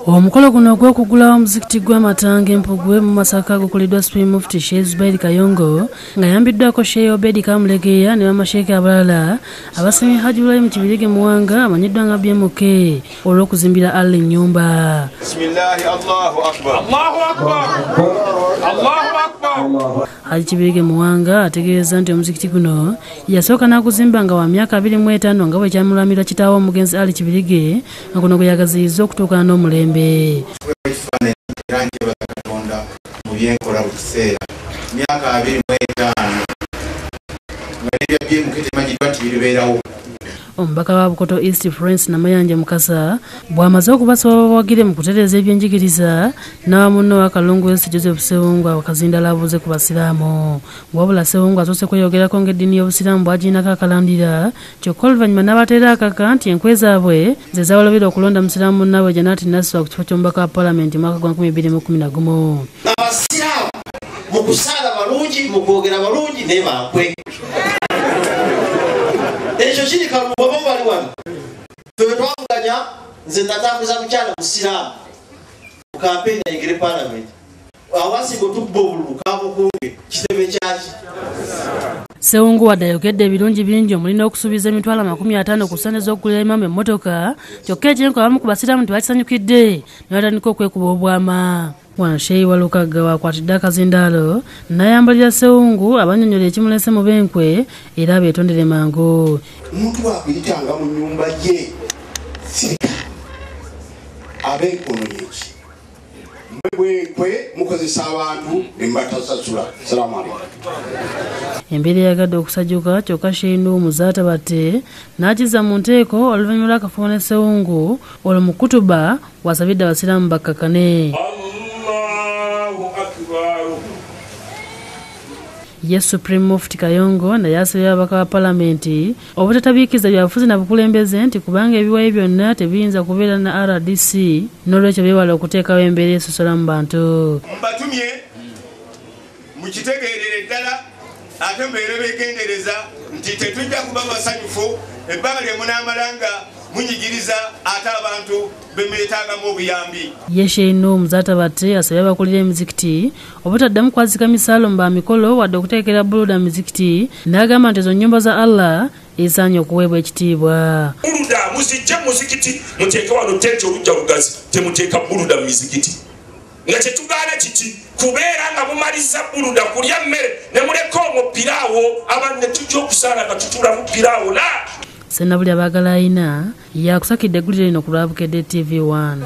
Omukolo guno ogw'okugulawo omuzikiti gw'Amatanga Empugwe mu Masaka gukuliddwa Supreme Mufti Sheikh Zubairi Kayongo ng'ayambiddwako Sheikh Obedi Kamulegeya ne bamasheikh abalala abasimye Haji Ibrahim Kibirige Muwanga amanyiddwa nga BMK olw'okuzimbira Allah ennyumba. Bismillahi, Allahu Akbar. Allahu Akbar. Allahu Akbar. Haji Kibirige Muwanga ategeeza nti omuzikiti guno yasooka n'aguzimba nga wa myaka 25 nga bwe kyamulamirwa kitaawe omugenzi Ali Kibirige nga guno gwe yagaziyizza okutuukana n'omulembe. Era njebaza Katonda mu byenkola buli kiseera. Myaka 25 nga n'ebya BMK temanyiddwa nti biribeerawo. Omubaka wa Bukoto East Florence Namayanja Mukasa bw'amaze okubasaba bawagire mu kutereeza ebyenjigiriza n'awa munne owa Kalungu West Joseph Ssewungu akazindalo abuuze ku basiraamu. Wabula Ssewungu asoose kweyogerako ng'eddiini y'Obusiraamu bw'agirinako akalandira, kyokka oluvannyuma n'abateera akaka nti enkwe zaabwe ze zabalobera okulonda musiraamu munnaabwe Janat Nasswa ku kifo ky'omubaka wa Paalamenti mwaka gwa 2011. Abasiraamu mu kusaala balungi, mu kwogera balungi, naye bankwe. Ekyo kiri Kalungu oba bali wano. Ffe bwe twavuganya, nze natambuza mukyala musiraamu mu kampeyini ayingire Paalamenti. Awasinga otubba obululu kabukunge kitebe kyaki. Ssewungu wadde ayogedde ebirungi bingi omuli n'okusuubiza emitwalo 50 ku ssente z'okugulira Imam emmotoka, kyokka ekyenko abamu ku basiraamu tebakisanyukidde ne batandika okwekuba obwama. Wano Sheikh Walukagga wakwatidde akazindaalo n'ayambalira Ssewungu abannyonnyola ekimulese mu b'enkwe era abeetondere mangu. Omuntu bw'akuyitanga mu nnyumba ye sirika ab'enkono yeki bwenkwe mukozesa abantu ne mubatasasula. Salaamu aleikum. Embeera eyagadde okusajjuka kyokka Sheikh Nuhu Muzaata Batte n'akizza mu nteeko oluvannyuma lw'akafubo ne Ssewungu olwo mu kutuba wasabidde abasiraamu bakkakane. Ye Supreme Mufti Kayongo naye asabye ababaka ba Paalamenti obutatabiikiza byabufuzi na bukulembeze nti kubanga ebiwayi byonna tebiyinza kubeera na RDC n'olwekyo beewale okuteekawo embeera esosola mu bantu. Mbatumye mukitegeerere ddala ate mbeere beegendereza nti tetujja kuba basanyufu ebbanga lye munaamala nga munyigiriza ate abantu bemwetaagamu obuyambi. Ye Sheikh Nuhu Muzaata Batte asabye abakulira emizikiti obutaddamu kwazika misaalo mu bamikolo wadde okuteekera buluda mizikiti n'agamba nti ezo nnyumba za Allah esaanye okuweebwa ekitiibwa. Buluda muzijje mu muzikiti muteeke wano tenti olujja lugazi, temuteeka buluda mu mizikiti. Nga kyetugaana kiti kubeera nga mumaliza buluda kulya mmere ne muleka omwo piraawo abantu ne tujja okusaala nga tutuula mu piraawo la. Ssenabuli abaagala ayina yakusakidde eggulire lino ku lwa Bukedde TV 1.